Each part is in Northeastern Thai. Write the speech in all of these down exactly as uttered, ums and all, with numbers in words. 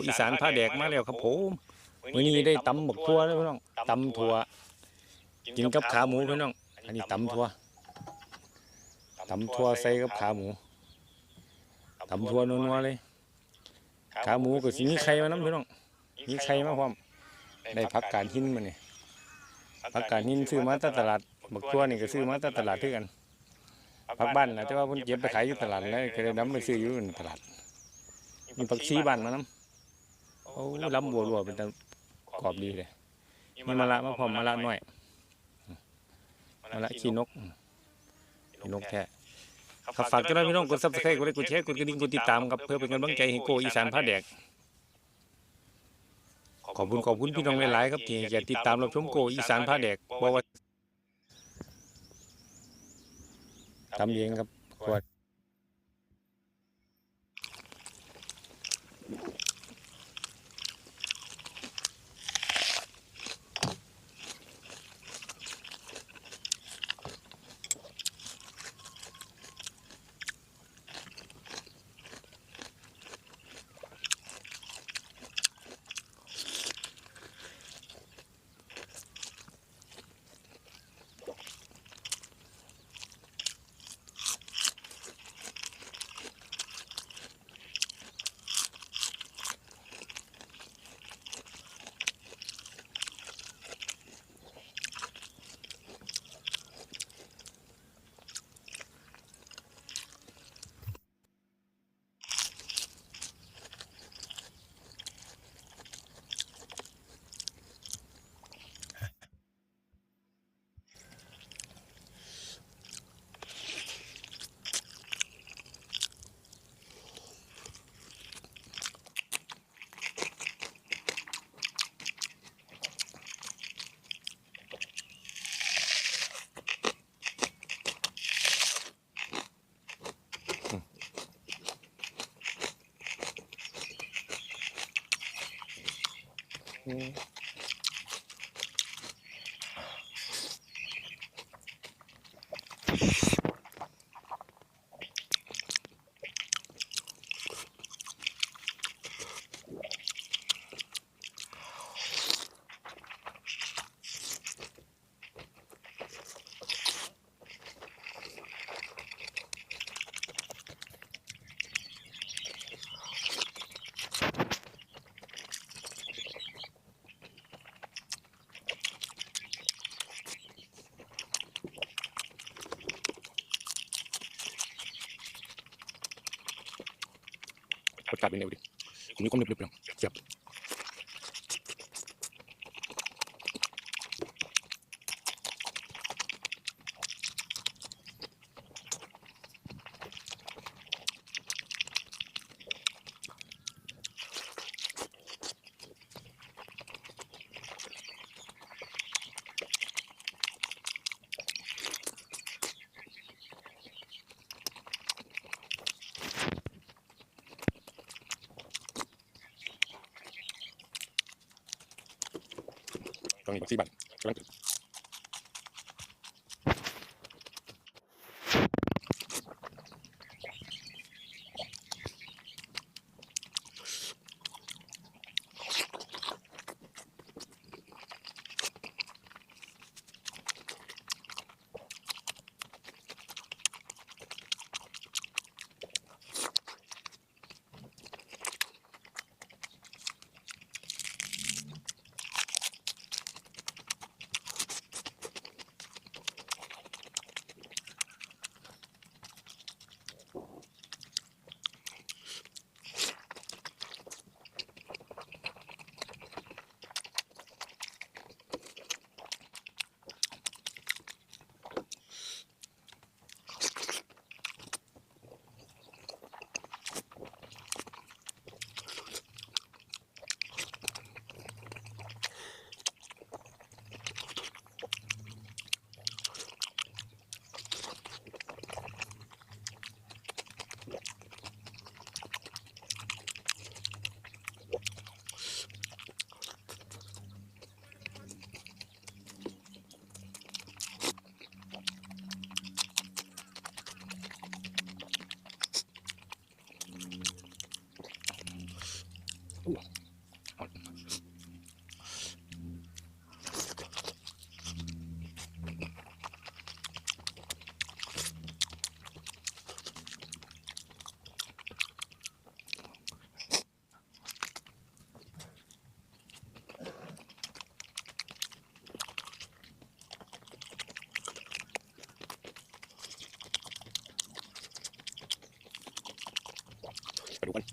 อีสานพาแดกมาแล้วครับผม มื้อนี้ได้ตำบักถั่วแล้วพี่น้อง ตำถั่ว กินกับขาหมูพี่น้อง อันนี้ตำถั่ว ตำถั่วใส่กับขาหมู ตำถั่วนัวๆเลย ขาหมูก็สิมีไข่มานำพี่น้อง มีไข่มาพร้อม ได้ผักกาดหินมานี่ ผักกาดหินซื้อมาจากตลาด บักถั่วนี่ก็ซื้อมาจากตลาดคือกัน ผักบ้านนะ แต่ว่าเพิ่นเก็บไปขายอยู่ตลาดแล้ว ก็เลยนำไปซื้ออยู่ตลาด มีผักชีบ้านมานำ โอ้ ลำบัวหลวงเป็นตากรอบดีเลย มีมะระมาพร้อม มะระน้อย มะระขี้นก ขี้นกแท้ ครับ ฝากเจ้าหน้าพี่น้องกด Subscribe กดไลค์ กดแชร์ กดกระดิ่ง กดติดตามครับ เพื่อเป็นกำลังใจให้โก้อีสานพาแดก ขอบคุณ ขอบคุณพี่น้องหลายๆครับ ที่ให้เกียรติติดตามรับชมโก้อีสานพาแดก บ่ว่า ตำเองครับ ขวด รสชาติเป็นไงดูดิ มีความหนึบๆเนาะ แซ่บ ต้องมีผักชีบ้าง กำลังกิน โ กระดูกมัน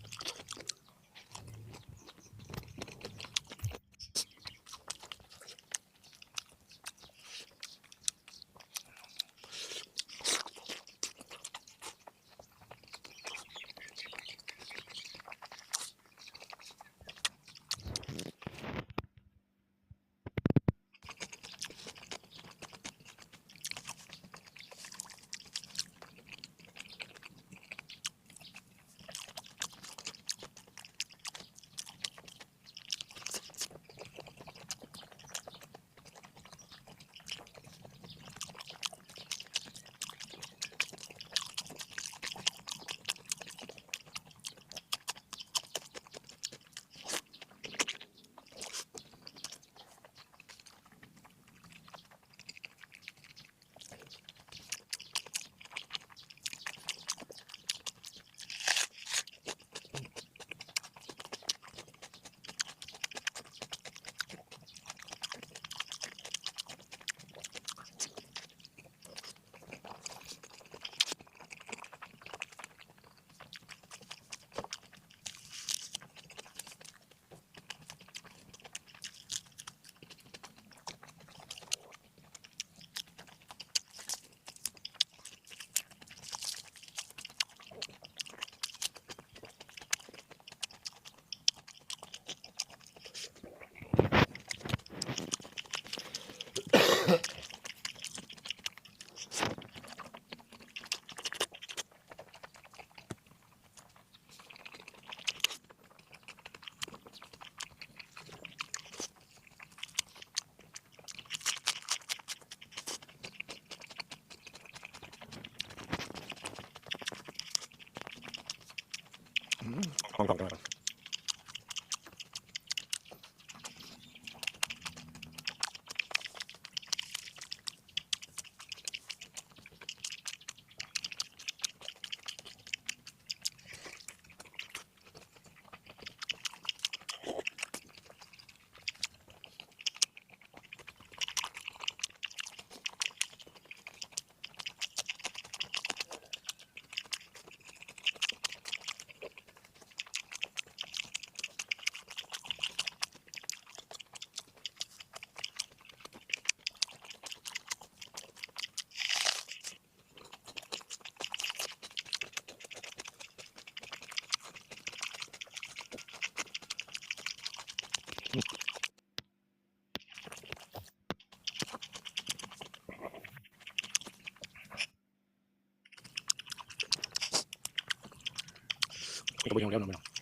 อืม ของของของก็บ่ยังแล้วเนาะ